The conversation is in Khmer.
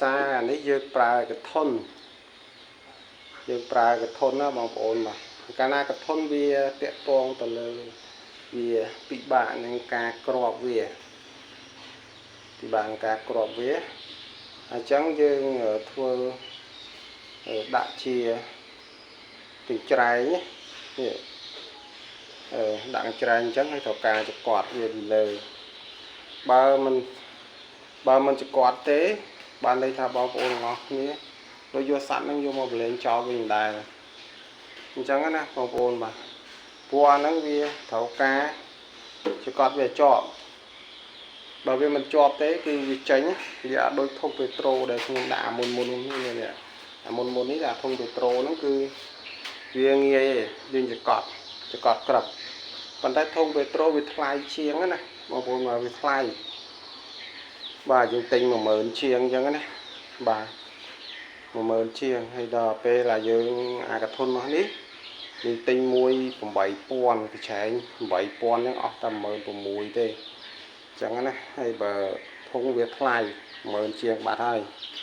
សារអានេះយើងប្រើកធុនយើងប្រើកធុនណាបងប្អូនបាទកាលណាកធុនវាតាក់ទងទៅលើវាពិបាកនឹងការក្របវាពិបាកនឹងការក្របវាអញ្ចឹងយើងធ្វើដាក់ជាកញ្ច្រែងនេះអឺដាក់កញ្ច្រែងអញ្ចឹងឲ្យត្រូវការចកត់វាពីលើបើមិនចកត់ទេ បានន័យថាបងប្អូនទាំងអស់គ្នាដូចយកសត្វហ្នឹងយកមកប្រឡែងចោលវិញដែរអញ្ចឹងណាបងប្អូនបាទព្រោះអាហ្នឹងវាត្រូវការចកត់វាជាប់បើវាមិនជាប់ទេគឺវាចេញវាអត់ដូចធុងពេត្រូដែលខ្ញុំដាក់អាមុនមុននេះនេះអាមុនមុននេះអាធុងពេត្រូហ្នឹងគឺវាងាយទេយើងចកត់ចកត់ក្រឹបប៉ុន្តែធុងពេត្រូវាថ្លៃជាងណាបងប្អូនមកវាថ្លៃបាទយើងទិញ10000ជាងអញ្ចឹងណាបាទ10000ជាងហើយដល់ពេលដែលយើងអាកធុនមកនេះយើងទិញមួយ8000កញ្ឆែង8000ហ្នឹងអស់តែ16000ទេអញ្ចឹងណាហើយបើធុងវាថ្លៃ10000ជាងបាត់ហើយ។